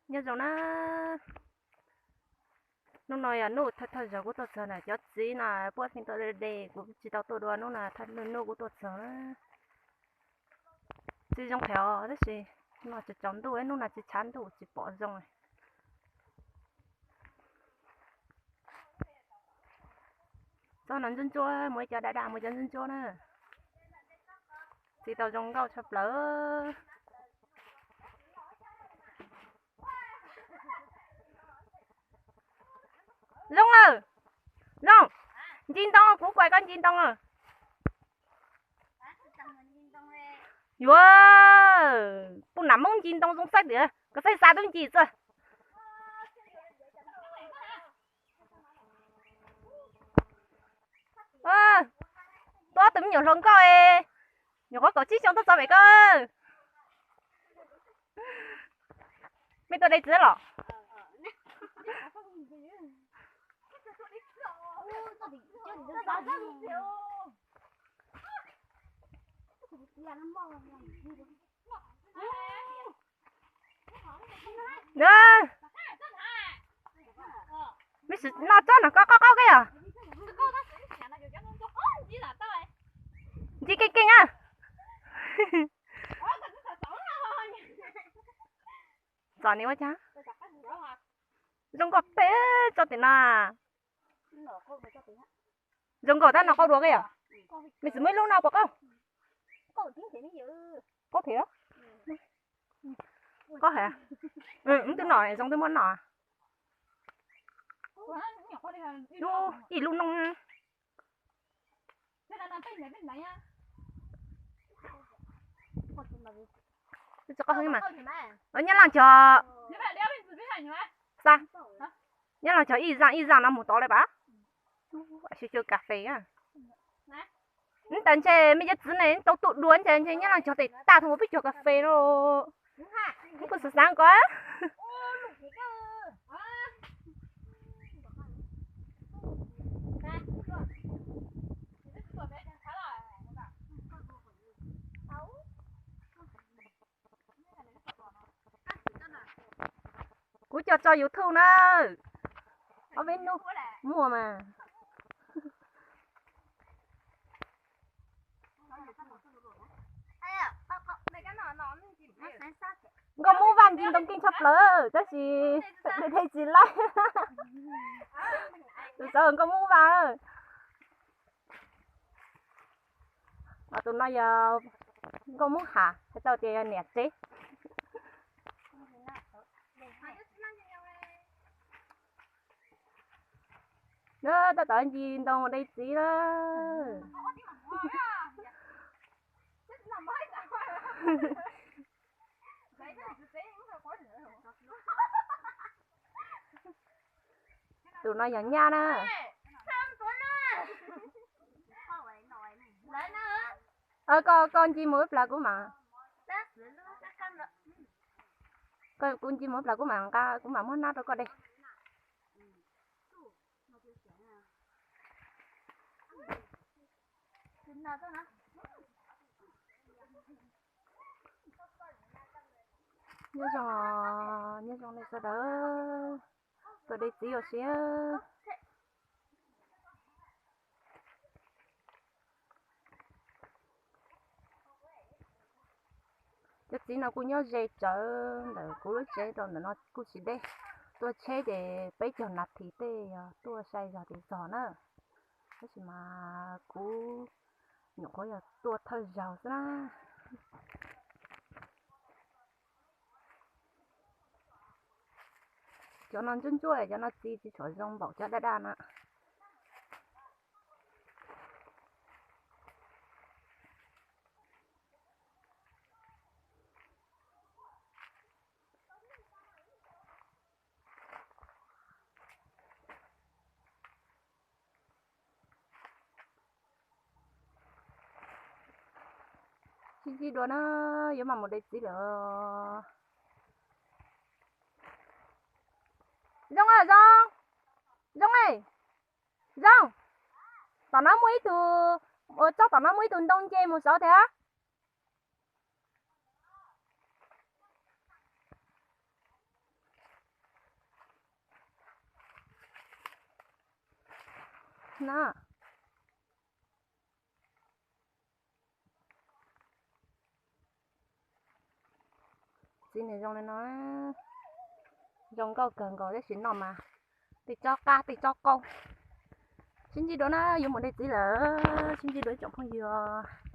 Nyob zoo na, hnub no yog hnub thawj thawj zaug kuv tuaj txog na, cov txiv no puab feem tuaj de de, kuv tsis tau tuaj dua, hnub no thawj hnub kuv tuaj txog na. Txiv zoo thiab tab sis no tsaus ntuj, hnub no tsis tshav ntuj tsis pom zoo. Txog no ntsuab ntsuab, muaj ib co daj daj, muaj cov ntsuab ntsuab na. Txiv tau zoo nkauj tshaj plaws. Zoo lawm, zoo. Nci ntoo, kuv kuam koj nci ntoo. Yuav, puj nam Hmoob nci ntoo zoo xaib tias koj xaib xa tub nci txawj. Tuaj tus me nyuam hluas nkauj, nyuam qhuav kaum tsib xyoo tuaj txog pem koj. Mej tuaj de txiv los? Mej sim noj tsob no koj qaub qaub koj yog. Nci keej keej a. Txom ni ua cas zoo nkauj teb tso tim no. Zoo nkauj tab no qaub dua koj yog. Mej tsis muaj ib lub no puas qaub? Qaub thiab. Qaub thiab. Wb twb no zoo twb muab no. Lub ib lub no. Tsis qaub heev mas. Nyob Laaj Cog, xa, Nyob Laaj Cog ib zaaj ib zaaj no mus tod lawm pab. Sib caw kas fes. Nws tas ntshe mej cov txiv ne tau tuaj dua ntshe ntshe Nyob Laaj Cog tes tag thaum peb cog kas fes no. Kuv xav xav ko. Kuv coj tso YouTube na. Ob peb hnub muaj mas. Nkauj Moob Vaj nti ntoo keej tshaj plaws tab sis de tsis laib. Tus txawv Nkauj Moob Vaj. Tus no yog Nkauj Moob Has, hais tau tias yog niam tsev. Tab tom nci ntoo de txiv lawm. Tus no yog nyab na. Koj nci mus ib plag kuv mam, kuv nci mus ib plag kuv mam nqa, kuv mam muab nab rau koj de. Nyob zoo, nyob zoo nej sawv daws, tuaj de txiv ua si. Cov txiv no kuj nyob ze tsawv ntawm kuv lub tsev rau ntawm no kuj tsis deb. Tuaj tsheb ces peb caug nas this tej yog tuaj sai zog ces txog na. Tab sis mas kuv nyuam qhuav yog tuaj thawj zaug xwb na. Cov no ntsuab ntsuab, cov no txiv tsis tshua zoo npaum cov daj daj na. Sib ntsib dua na, yuav maj mus de txiv lawm. Zoo, Zoo, Zoo, Zoo, tom no muaj ib tug, tsob tom no muaj ib tug ntoo nce mus saud thiab. na. Txiv nws zoo li no, zoo nkauj kawg nkaus tab sis noj mas tej tsob qab tej tsob qaub. Sib ntsib dua na, yuav mus de txiv lawm, sib ntsib dua ib tsoom phooj ywg.